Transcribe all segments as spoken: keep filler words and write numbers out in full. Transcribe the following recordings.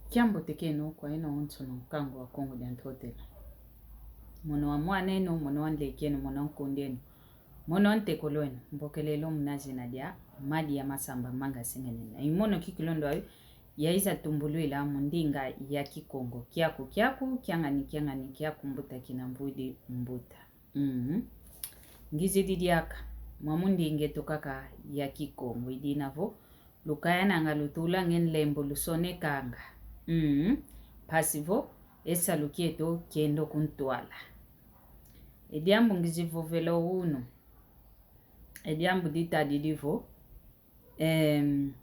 Kiambote kieno kwa eno onso no nkangu wa Kongo dia Ntotela. Mono wa mwan'eno, mono wa nlek'eno, mono wa nkund'eno, mono wa ntekol'eno, mbokelelo muna zina dia Madi ya Masamba Manga Sengenena. I mono kikilu ndo ayo yaiza tumbulwila mu ndinga ya Kikongo. Kiaku, kiaku, kiangani, kiangani, kiaku mbuta kina mvwidi mbuta. Mhm. Ngizidi diaka, mwa mu nding'eto kaka ya Kikongo, i dina vo, lukaya nanga lutula nge nlembo lusonekanga. Mhm. Mpasi vo, e salu kieto kienda kuntwala. E diambu ngizi vovela unu. E diambu ditadidi vo, em,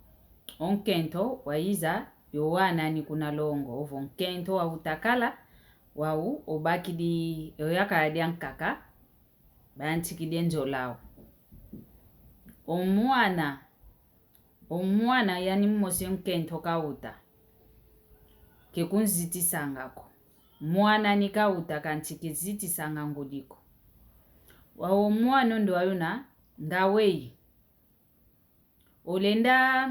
o nkento waiza, yo wanani kuna longo, ovo nkento wauta kala, wau obakidi, oyakala diankaka, bayantikidi e nzola au. O mwana, o mwana yani mosi nkento kauta, ke kunzitisanga ko. Mwanani kauta kansi ke zitisanga ngudi ko. Wau o mwana ndo ayuna, nga weyi. Olenda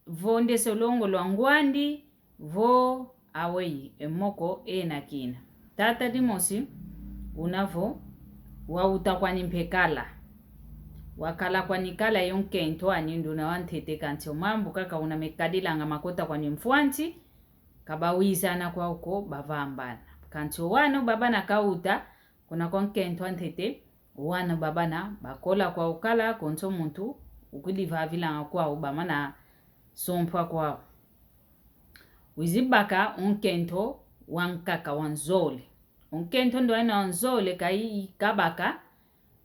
vo ndese longo lwa ngwandi, vo aweyi, e moko ena kina. Tata dimosi, una vo, wauta kwani mpe kala. Wakala kwani kala yo nkento ani nduna wa ntete kansi o mambu kaka una mekadilanga makota kwani mfwanti, ka bawizana kwau ko bavambana. Kansi o wana o babana kauta, kuna kwa nkento wa ntete, o wana o babana bakola kwau kala, konso muntu ukudivavilanga kwau bamana sompwa kwau. Wizi baka o nkento wankaka wa nzole. O nkento ndo ena wa nzole kai kabaka,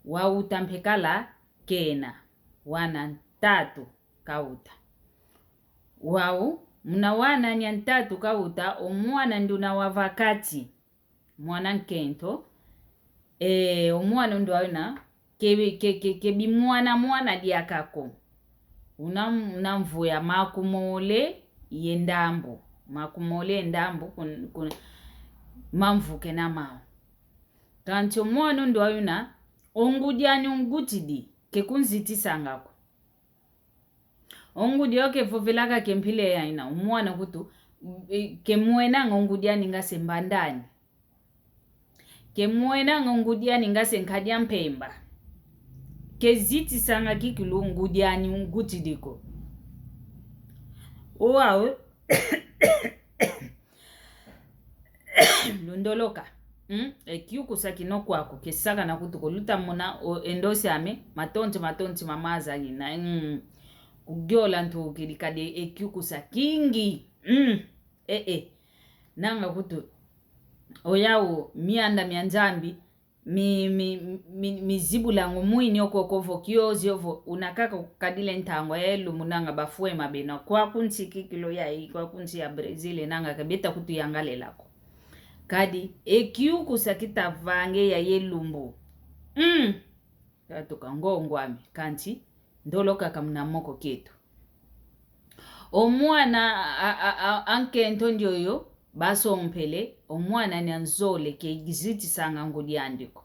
wauta mpe kala kena, wana ntatu kauta. Wau, muna wana ani ntatu kauta, o mwana nduna wa va kati. Mwana nkento, e, o mwana ndo ayuna, ke, ke, ke, ke bimwana mwana diaka ko. Una, una mvu ya makumole ye ndambu. Makumole ye ndambu kun, kun, mamvu kena mau. Kansi o mwana ndo ayuna, o ngudi ani ungutidi, ke kunzitisanga ko. O ngudi yo ke vovelaka ke mpila yayina, o mwana kutu, e, ke mwenanga o ngudi ani nga se mbandani. Ke mwenanga o ngudi ani nga se nkadi a mpemba. Ke zitisanga kikilu ngudi ani ungutidi ko. O wau, lundoloka. Hmm? E kiukusa kino kwaku, kesakana kutu ko luta mona o e ndosi ame, matonti, matonti mama azali na, hmm. Kugiola ntukidi kadi e kiukusa kingi. Hmm. E, e. Nanga kutu, oyau, mianda mia Nzambi, mi, mi, mi, mizibulanga o mwini okoko vo kiozi ovo, una kaka kukadila e ntangwa ya lumbu nanga bafwema bena, kwaku nsi kikilu yai, kwaku nsi ya Brésil, nanga ka beta kutuyangalela ko. Kadi, e kiukusa kita vanga e yayi lumbu. Mm. Katuka ngongo ame, kansi, ndolo kaka muna moko kieto. O mwana a, a, a, a nkento ndioyo, basompele, o mwana ni a nzole ke zitisanga ngudi andi ko.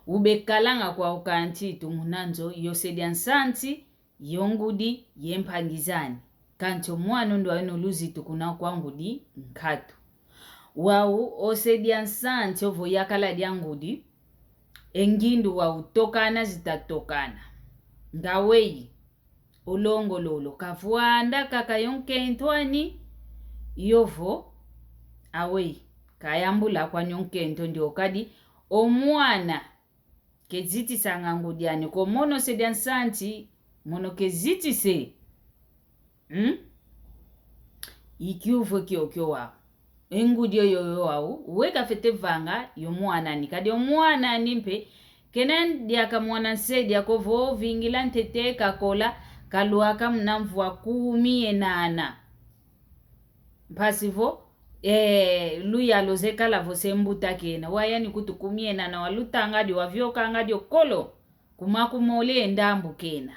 Ubekalanga kwau kansi tumuna nzo, yo se dia nsansi, yo ngudi, ye mpangi zani. Kansi o mwana ndo ayina o luzitu kuna kwa ngudi nkatu. Wau o se dia nsansi ovo yakala dia ngudi, e ngindu wau tokana zita tokana. Nga weyi, o longo lolo, kavwanda kaka yo nkento ani, yovo, aweyi, kayambula kwani o nkento ndio kadi, o mwana, ke zitisanga ngudi ani ko, mono se dia nsansi, mono ke zitise. Hmm? I kiuvu kiokio wau. E ngudi yoyo wau, weka fete vanga, yo mwanani. Kadi o mwanani mpe, kena diaka mwana nse diaka ovo vingila ntete kakola, kalwaka muna mvu wa kumi ye nana. Mpasi vo, eh, luyalu zekala vo se mbuta kena. Wau yani kutu kumi ye nana walutanga dio, waviokanga dio kolo. Kuma kumole ndambu kena.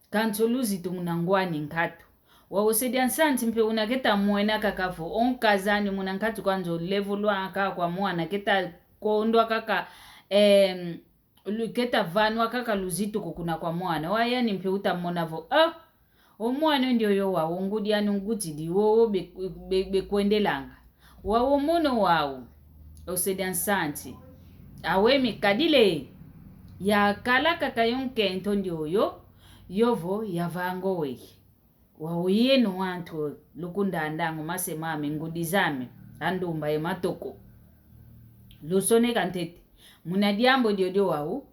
Kansi o luzitu muna ngwani nkatu. Wau se dia nsansi mpe una keta mwena kaka vo, o nkaz'ani muna nkatu kwa nzo levulwanga kwa mwana keta kondwa kaka, em, lu-, keta vanwa kaka luzitu ko kuna kwa mwana. Wau yani mpe uta mona vo, ah, O mwana ndioyo wau ngudi anu ngutidi wowo be, be, bekwendelanga. Wau mono wau, o se dia nsanti. Awe mi kadile. Yakala kaka yo nkento ndioyo, yovo yavanga o wei. Wau yeno wantu lukundandanga o mase mame, ngudi zame, a ndumba ye matoko. Lusoneka ntete. Muna diambu diodio wau,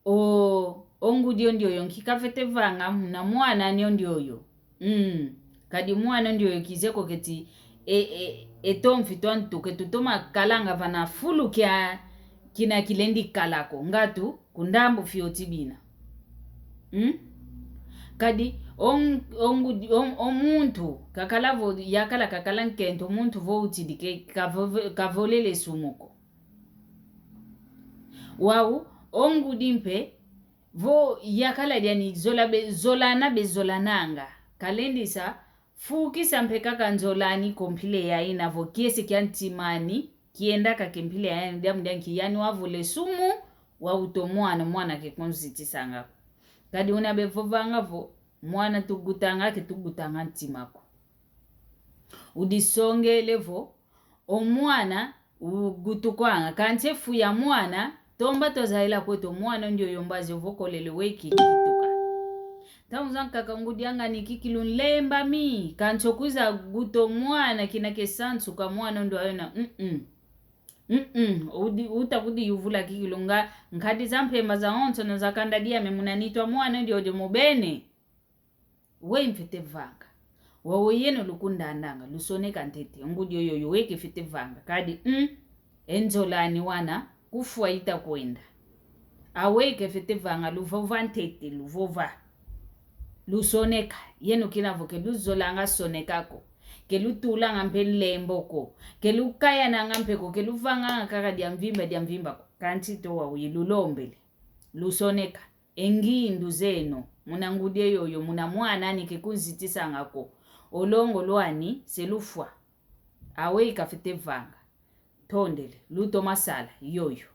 o, o ngudi o ndioyo nki kafete vanga muna mwana ani o ndioyo. Mm. Kadi mwana o ndioyo kize ko keti, e, e, e tomfi twa ntu ke tutoma kalanga vana fulu kia kina kilendi kala ko. Ngatu, ku ndambu fioti bina. Mm? Kadi, o ng-, o ngudi, o, o muntu, kakala vo, yakala kakala nkento, muntu vo utidi ke, kavo-, kavolele sumu ko. Wau, o ngudi mpe, vo yakala diani zola be, zolana bezolananga. Kalendisa, fukisa mpe kaka nzola ani ko mpila yayina vo kiese kia ntima ani, kienda kaka mpila yayina diambu dia nki yani wavole sumu, wauta o mwana, mwana ke kunzitisanga ko. Kadi una bevovanga vo, mwana tugutanga ke tugutanga ntima ko. Udisongele vo, o mwana ugutukwanga, kansi e fu ya mwana, tomba twazaila kweto mwana o ndioyo mbazi ovokolele weki kituka. Ntangu zankaka ngudi anga ni kikilu nlemba mi, kansi okwiza guta o mwana kina ke sansuka mwana o ndioyo na, mm-mm. Mm-mm, udi, uta kudiyuvula kikilu nga, nkadi za mpemba zawonso na za kanda diame muna nitu a mwana o ndioyo mubene. Wei mfete vanga. Wau yeno lukundandanga, lusoneka ntete, ngudi oyoyo wei kefete vanga. Kadi, mm, e nzola ani wana, kufwa ita kwenda. Awe kefete vanga, luvova ntete, luvova. Lusoneka, yeno kina vo ke luzolanga soneka ko. Ke lutulanga mpe nlembo ko. Ke lukayananga mpe ko, ke luvanganga kaka dia mvimba, dia mvimba ko. Kansi to wau ye lulombele. Lusoneka. E ngindu zeno, muna ngudi eyoyo, muna mwana ani ke kunzitisanga ko. O longo lwani, se lufwa. Awe ikafete vanga. Tondele, lutoma sala, yoyo.